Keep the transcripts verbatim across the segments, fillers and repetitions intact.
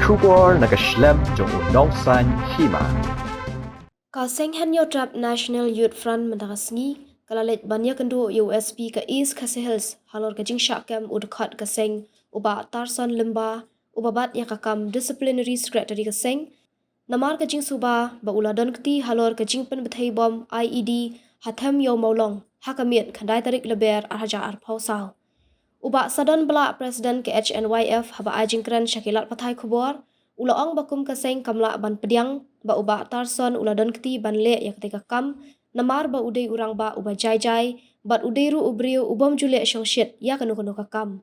Khubor na ka shlem jong u nongsan hima. Ka seng Hynñiewtrep National Youth Front mynta ka sngi ka la leit ban ïakynduh ïa u S P ka East Khasi Hills halor ka jingshah kem u dkhot ka seng u Bah Tarson Lymba uba bat ïa ka kam Disciplinary Secretary ka seng, namar ka jingsuba ba u la don kti halor ka jingpynbthei bom I E D ha them ïew Mawlong ha ka miet khyndai tarik Lber ar hajar arphew saw. U Bah Sadon Blah, President ka H N Y F, haba ai jingkren sha ki lad pathai khubor, u la ong ba kum ka seng kam lah ban pdiang ba u Bah Tarson u la don kti ban leh ïa katei ka kam, namar ba u dei u rangbah uba jai jai bad u dei ruh u briew u bym ju leh shongshit ïa kano kano ka kam.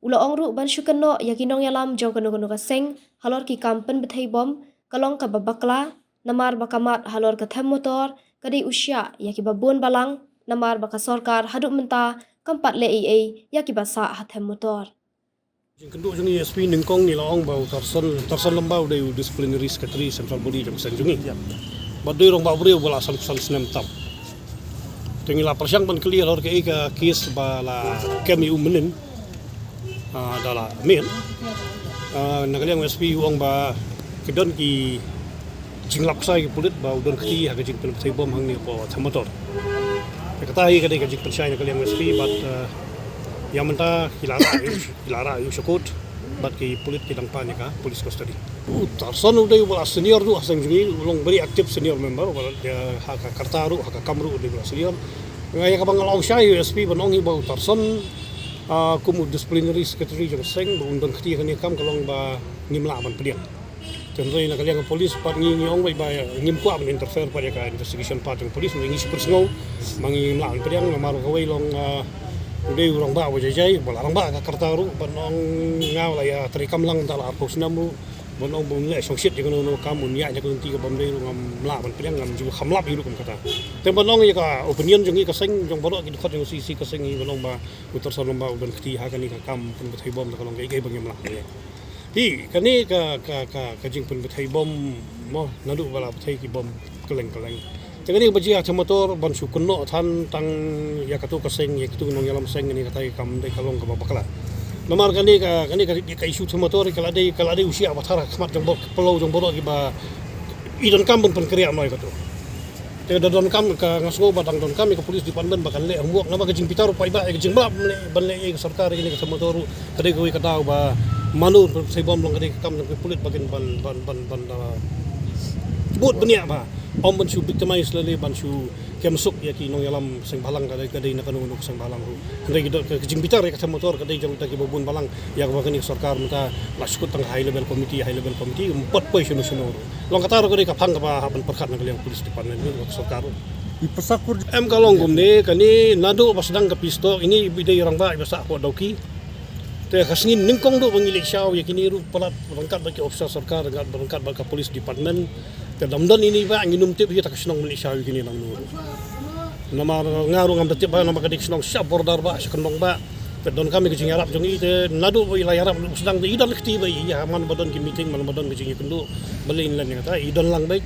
U la ong ruh ban shu kynnoh ïa ki nongïalam jong kano kano ka seng halor ki kam pynbthei bom ka long kaba bakla, namar ba ka mat halor ka them motor ka dei u shiah ïa kiba bun balang, namar ba ka sorkar haduh mynta kam pat leh ei ei ïa kiba sah ha them motor. Jingkynduh jong ngi, S P nyngkong ngi la ong ba u Tarson, Tarson Lymba u dei u Disciplinary Secretary Central Body jong ka seng jong ngi. Bad u dei u rangbah briew ba la san, san snem tam. Te ngi la pyrshang ban kylli halor kaei ka case ba la kem ïa u mynnin, ah, da la miet. Ah, na ka liang u S P u ong ba ki don ki jinglap ksai ki pulit ba u don kti ha ka jingpynbthei bom hangne hapoh them motor. Te kata hi ka dei ka jingpynshai na ka liang u S P bad, ah, ïa mynta ki la rah ïa u, ki la rah ïa u sha court bad ki pulit ki dang pan ïa ka police custody. U Tarson u dei uba la senior ruh ha seng jong ngi, u long very active senior member, uba la, ïa, ha ka karta ruh, ha ka kam ruh u dei uba la senior. Nga ïa kaba nga la ong shai ïa u S P ban ong hi ba u Tarson, ah, kum u disciplinary secretary jong ka seng, ba un don kti ha kane ka kam ka long ba ngim lah ban pdiang. Te hynrei na ka liang ka police pat ngi, ngi ong ba, ba ngim kwah ban interfere pat ïa ka investigation part jong ka police, ngi shu pynsngew ba ngim lah ban pdiang namar kawei long, ah, u dei u rangbah uba jai jai, uba la rangbah ha ka karta ruh, ban ong nga la ïa treikam lang da la arphew snem ruh, ban ong ba un leh shongshit ïa kano kano ka kam, un ïaid ïa ka lynti kaba ym dei ruh ngam lah ban pdiang, ngam ju kham lap ïa u ruh kum kata. Te ban ong ïa ka opinion jong ngi ka seng, jong baroh ki dkhot jong C C ka seng ngi, ban ong ba u Tarson Lymba u don kti ha kane ka kam pynbthei bom, te ka long kaei kaei ba ngim lah ban leh. Te kane ka, ka, ka, ka jingpynbthei bom mo, naduh ba la bthei ki bom kylleng kylleng. Te kane kaba jia ha them motor ban shu kynnoh than tang ïa kato ka seng, ïa kato ka nongïalam seng, kane kata ka kam dei ka long kaba bakla. Namar kane ka, kane ka, ka issue them motor ka la dei, ka la dei u shiah ba thar ha khmat jong baroh, pynlong jong baroh kiba i donkam ban pynkhreh noh ïa kato. Te da donkam, ka nga sngew ba dang donkam ïa ka police department ba kan leh homework, namar ka jingbitar u paidbah ïa ka jingmlak ban leh, ban leh ïa ka sorkar ïa kane ka them motor ruh ka dei kawei ka daw ba mano pynbthei bom long ka dei ka kam jong ka pulit ba kin ban, ban, ban, ban da bud bniah ba ym ban shu victimize lane ban shu kem suk ïa ki nongïalam seng bhalang, ka dei, ka dei na kano kano ka seng bhalang ruh. Hynrei ki don ka, ka jingbitar ïa ka them motor ka dei jong kita kiba bun balang, ïa kaba kane ka sorkar mynta la shu kut tang high level committee, high level committee, ym pat poi shano shano ruh. Long kata ruh ka dei ka phang kaba hap ban pyrkhat na ka liang police department ruh, ka sorkar ruh. Em, ka long kumne, kane naduh ba sdang ka peace talk, ine i dei rangbah iba sah hapoh Dawki. Te ka sngi nyngkong duh ba ngi leit shaw ïa kine ruh palat ryngkat bad ki officer sorkar, ryngkat, ryngkat bad ka police department. Te dam don ine i bah ngin ym tip hi ta ka shnong ban leit shaw ïa kine nangno ruh. Namar nga ruh ngam da tip bah, namar ka dei ka shnong sha border bah, sha kyndong bah. Te donkam ïa ka jingïarap jong i, te naduh ba i la ïarap ruh sdang, te i don kti ba i, ïa, man ba don ki meeting, man ba don ka jingïakynduh, balei ngin len ïa kata, i don lang beit.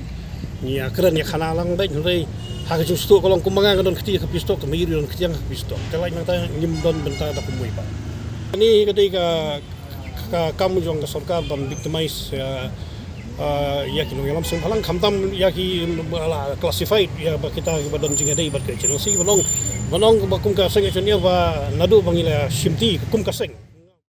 Ngi ïa kren ïa khana lang beit, hynrei ha ka jingsngewthuh ka long kumba nga nga don kti ha ka peace talk, te ma i ruh i don kti ha ka peace talk. Te lait nangta ngim don bynta da kumwei pat. Kane hi ka dei ka, ka kam jong ka sorkar ban victimize, ïa, ah, ïa ki nongïalam seng bhalang, khamtam ïa ki ba la classified, ïa ba kita kiba don jingïadei bad ka H N L C, ban ong, ban ong ba kum ka seng H N L C ba naduh ba ngi la shimti kum ka seng.